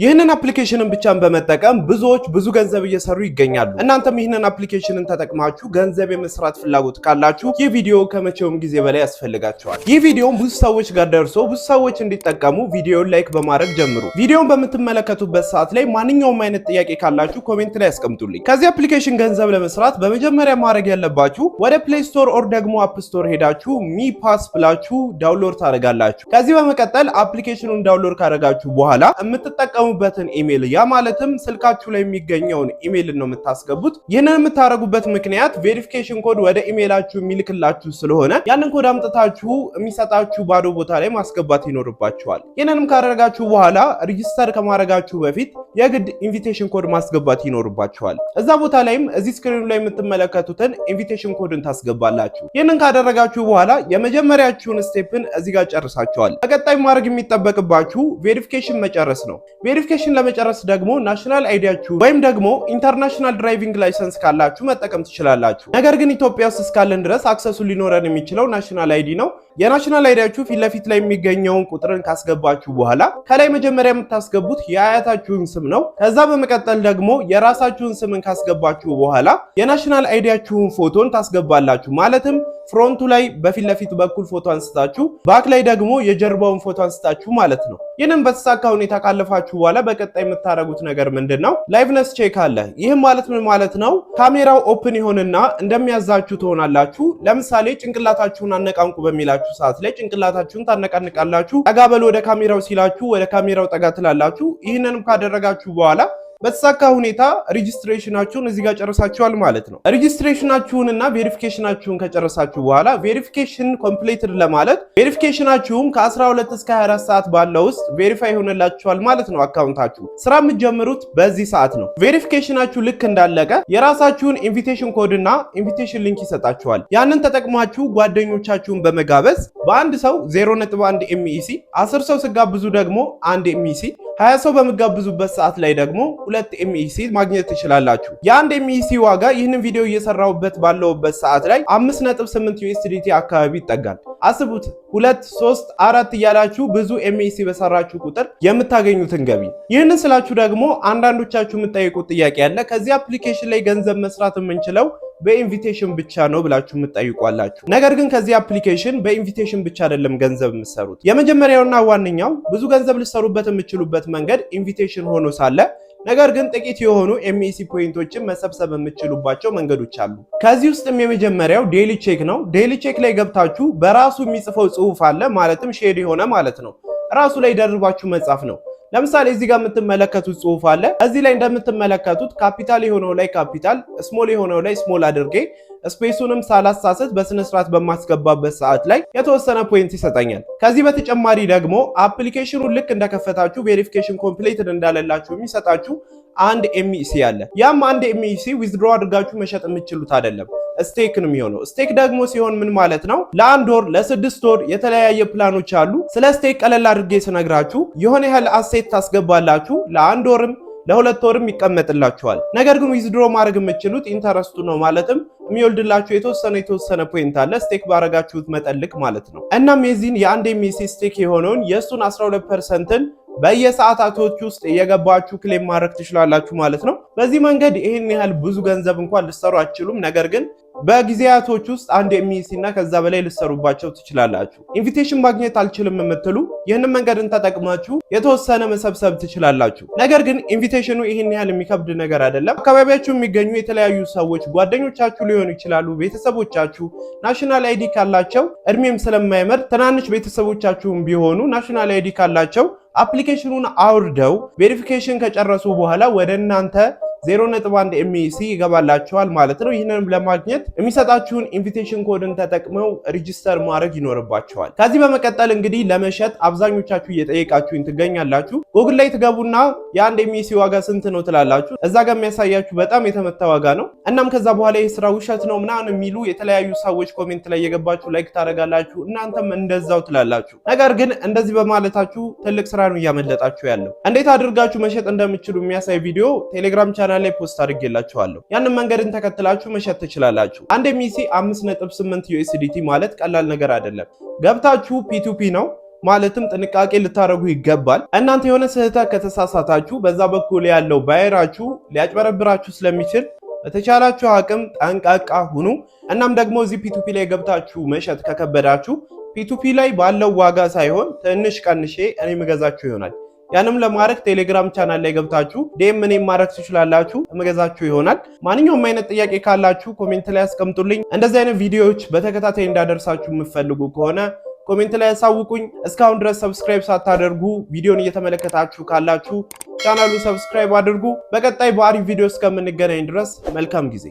ይህንን application ን ብቻን በመጠቀም ብዙዎች ብዙ ገንዘብ እየሰሩ ይገኛሉ። እናንተም ይህንን application ን ተጠቅማችሁ ገንዘብ የመስራት ፍላጎት ካላችሁ ይህ ቪዲዮ ከመቼውም ጊዜ በላይ ያስፈልጋችኋል። ይህ ቪዲዮም ብዙ ሰዎች ጋር ደርሶ ብዙ ሰዎች እንዲጠቀሙ ቪዲዮን like በማድረግ ጀምሩ። ቪዲዮን በምትመለከቱበት ሰዓት ላይ ማንኛውም አይነት ጥያቄ ካላችሁ comment ላይ ያስቀምጡልኝ። ከዚህ application ገንዘብ ለመስራት በመጀመሪያ ማድረግ ያለባችሁ ወደ Play Store or ደግሞ App Store ሄዳችሁ Mi Pass ብላችሁ download ታደርጋላችሁ። ከዚህ በመቀጠል application ኑን download ካደረጋችሁ በኋላ የምትጠቀሙበትን ኢሜይል፣ ያ ማለትም ስልካችሁ ላይ የሚገኘውን ኢሜይል ነው የምታስገቡት። ይህንን የምታደርጉበት ምክንያት verification code ወደ ኢሜይላችሁ የሚልክላችሁ ስለሆነ ያንን ኮድ አምጥታችሁ የሚሰጣችሁ ባዶ ቦታ ላይ ማስገባት ይኖርባችኋል። ይህንንም ካደረጋችሁ በኋላ register ከማድረጋችሁ በፊት የግድ invitation code ማስገባት ይኖርባችኋል። እዛ ቦታ ላይም እዚህ screen ኑ ላይ የምትመለከቱትን invitation code ን ታስገባላችሁ። ይህንን ካደረጋችሁ በኋላ የመጀመሪያችሁን step ን እዚህ ጋር ጨርሳችኋል። በቀጣይ ማድረግ የሚጠበቅባችሁ verification መጨረስ ነው። Verification ለመጨረስ ደግሞ national ID ያችሁ ወይም ደግሞ international driving license ካላችሁ መጠቀም ትችላላችሁ። ነገር ግን ኢትዮጵያ ውስጥ እስካለን ድረስ access ኡ ሊኖረን የሚችለው national ID ነው። የ national ID ያችሁ ፊት ለፊት ላይ የሚገኘውን ቁጥርን ካስገባችሁ በኋላ ከላይ መጀመሪያ የምታስገቡት የአያታችሁን ስም ነው። ከዛ በመቀጠል ደግሞ የራሳችሁን ስምን ካስገባችሁ በኋላ የ national ID ያችሁን ፎቶን ታስገባላችሁ። ማለትም front ኡ ላይ በፊት ለፊት በኩል ፎቶ አንስታችሁ፣ back ላይ ደግሞ የጀርባውን ፎቶ አንስታችሁ ማለት ነው። ይህንን በተሳካ ሁኔታ ካለፋችሁ በኋላ በቀጣይ የምታደርጉት ነገር ምንድን ነው? Liveness check አለ። ይህም ማለት ምን ማለት ነው? ካሜራው open ይሆንና እንደሚያዛችሁ ትሆናላችሁ። ለምሳሌ ጭንቅላታችሁን አነቃንቁ በሚላችሁ ሰዓት ላይ ጭንቅላታችሁን ታነቃንቃላችሁ። ጠጋ በሉ ወደ ካሜራው ሲላችሁ ወደ ካሜራው ጠጋ ትላላችሁ። ይህንንም ካደረጋችሁ በኋላ በተሳካ ሁኔታ registration ኣችሁን እዚህ ጋር ጨርሳችኋል ማለት ነው። Registration ኣችሁን እና verification ኣችሁን ከጨረሳችሁ በኋላ verification completed ለማለት verification ኣችሁም ከ12 እስከ 24 ሰዓት ባለው ውስጥ verify ይሆንላችኋል ማለት ነው። Account ኣችሁ ስራ የምትጀምሩት በዚህ ሰዓት ነው። Verification ኣችሁ ልክ እንዳለቀ የራሳችሁን invitation code እና invitation link ይሰጣችኋል። ያንን ተጠቅማችሁ ጓደኞቻችሁን በመጋበዝ በአንድ ሰው 0.1 MEC፣ 10 ሰው ስትጋብዙ ደግሞ 1 MEC፣ 20 ሰው በምትጋብዙበት ሰዓት ላይ ደግሞ 2 MEC ማግኘት ትችላላችሁ። የ1 MEC ዋጋ ይህንን ቪዲዮ እየሰራሁበት ባለሁበት ሰዓት ላይ 5.8 USDT አካባቢ ይጠጋል። አስቡት፣ ሁለት፣ ሶስት፣ አራት እያላችሁ ብዙ MEC በሰራችሁ ቁጥር የምታገኙትን ገቢ። ይህንን ስላችሁ ደግሞ አንዳንዶቻችሁ የምትጠይቁት ጥያቄ አለ። ከዚህ application ላይ ገንዘብ መስራት የምንችለው በ invitation ብቻ ነው ብላችሁ የምትጠይቁ አላችሁ። ነገር ግን ከዚህ application በ invitation ብቻ አይደለም ገንዘብ የምትሰሩት። የመጀመሪያውና ዋነኛው ብዙ ገንዘብ ልትሰሩበት የምትችሉበት መንገድ invitation ሆኖ ሳለ ነገር ግን ጥቂት የሆኑ MEC point ኦችን መሰብሰብ የምትችሉባቸው መንገዶች አሉ። ከዚህ ውስጥም የመጀመሪያው daily check ነው። Daily check ላይ ገብታችሁ በራሱ የሚጽፈው ጽሁፍ አለ፣ ማለትም share የሆነ ማለት ነው። ራሱ ላይ ደርባችሁ መጻፍ ነው። ለምሳሌ እዚህ ጋር የምትመለከቱት ጽሁፍ አለ። እዚህ ላይ እንደምትመለከቱት ካፒታል የሆነው ላይ capital፣ small የሆነው ላይ small አድርጌ space ኡንም ሳላሳስት በስነ ስርዓት በማስገባበት ሰዓት ላይ የተወሰነ point ይሰጠኛል። ከዚህ በተጨማሪ ደግሞ application ኑን ልክ እንደከፈታችሁ verification completed እንዳለላችሁ የሚሰጣችሁ 1 MEC አለ። ያም 1 MEC withdraw አድርጋችሁ መሸጥ የምትችሉት አይደለም፣ stake ነው የሚሆነው። Stake ደግሞ ሲሆን ምን ማለት ነው? ለአንድ ወር፣ ለ6 ወር የተለያየ ፕላኖች አሉ። ስለ stake ቀለል አድርጌ ስነግራችሁ የሆነ ያህል asset ታስገባላችሁ፣ ለአንድ ወርም ለ2 ወርም ይቀመጥላችኋል። ነገር ግን withdraw ማድረግ የምትችሉት interest ኡ ነው። ማለትም የሚወልድላችሁ የተወሰነ የተወሰነ point አለ፣ stake ባረጋችሁት መጠን ልክ ማለት ነው። እናም የዚህን የ1 MEC stake የሆነውን የእሱን 12%ን በየሰዓታቶች ውስጥ እየገባችሁ claim ማድረግ ትችላላችሁ ማለት ነው። በዚህ መንገድ ይህን ያህል ብዙ ገንዘብ እንኳን ልትሰሩ አትችሉም። ነገር ግን በጊዜያቶች ውስጥ 1 MEC እና ከዛ በላይ ልትሰሩባቸው ትችላላችሁ። Invitation ማግኘት አልችልም የምትሉ ይህንን መንገድን ተጠቅማችሁ የተወሰነ መሰብሰብ ትችላላችሁ። ነገር ግን invitation ኑ ይህን ያህል የሚከብድ ነገር አይደለም። አካባቢያችሁ የሚገኙ የተለያዩ ሰዎች፣ ጓደኞቻችሁ ሊሆኑ ይችላሉ፣ ቤተሰቦቻችሁ national ID ካላቸው፣ እድሜም ስለማይመርጥ ትናንሽ ቤተሰቦቻችሁም ቢሆኑ national ID ካላቸው application ኑን አውርደው verification ከጨረሱ በኋላ ወደ እናንተ 0.1 MEC ይገባላችኋል ማለት ነው። ይህንንም ለማግኘት የሚሰጣችሁን invitation code ን ተጠቅመው register ማድረግ ይኖርባችኋል። ከዚህ በመቀጠል እንግዲህ ለመሸጥ አብዛኞቻችሁ እየጠየቃችሁኝ ትገኛላችሁ። ጎግል ላይ ትገቡና የ1 MEC ዋጋ ስንት ነው ትላላችሁ። እዛ ጋር የሚያሳያችሁ በጣም የተመታ ዋጋ ነው። እናም ከዛ በኋላ ይህ ስራ ውሸት ነው ምናምን የሚሉ የተለያዩ ሰዎች comment ላይ እየገባችሁ like ታደርጋላችሁ። እናንተም እንደዛው ትላላችሁ። ነገር ግን እንደዚህ በማለታችሁ ትልቅ ስራ ነው እያመለጣችሁ ያለው። እንዴት አድርጋችሁ መሸጥ እንደምትችሉ የሚያሳይ ቪዲዮ ቴሌግራም ቻናል ላይ post አድርጌላችኋለሁ። ያንን መንገድን ተከትላችሁ መሸጥ ትችላላችሁ። 1 MEC 5.8 USDT ማለት ቀላል ነገር አይደለም። ገብታችሁ P2P ነው። ማለትም ጥንቃቄ ልታደርጉ ይገባል። እናንተ የሆነ ስህተት ከተሳሳታችሁ በዛ በኩል ያለው buyer ኣችሁ ሊያጭበረብራችሁ ስለሚችል በተቻላችሁ አቅም ጠንቃቃ ሁኑ። እናም ደግሞ እዚህ P2P ላይ ገብታችሁ መሸጥ ከከበዳችሁ P2P ላይ ባለው ዋጋ ሳይሆን ትንሽ ቀንሼ እኔ የምገዛችሁ ይሆናል። ያንም ለማድረግ ቴሌግራም ቻናል ላይ ገብታችሁ DM እኔን ማድረግ ትችላላችሁ፣ የምገዛችሁ ይሆናል። ማንኛውም አይነት ጥያቄ ካላችሁ comment ላይ አስቀምጡልኝ። እንደዚህ አይነት ቪዲዮዎች በተከታታይ እንዳደርሳችሁ የምትፈልጉ ከሆነ comment ላይ ያሳውቁኝ። እስካሁን ድረስ subscribe ሳታደርጉ ቪዲዮን እየተመለከታችሁ ካላችሁ ቻናሉን subscribe አድርጉ። በቀጣይ በአሪፍ ቪዲዮ እስከምንገናኝ ድረስ መልካም ጊዜ።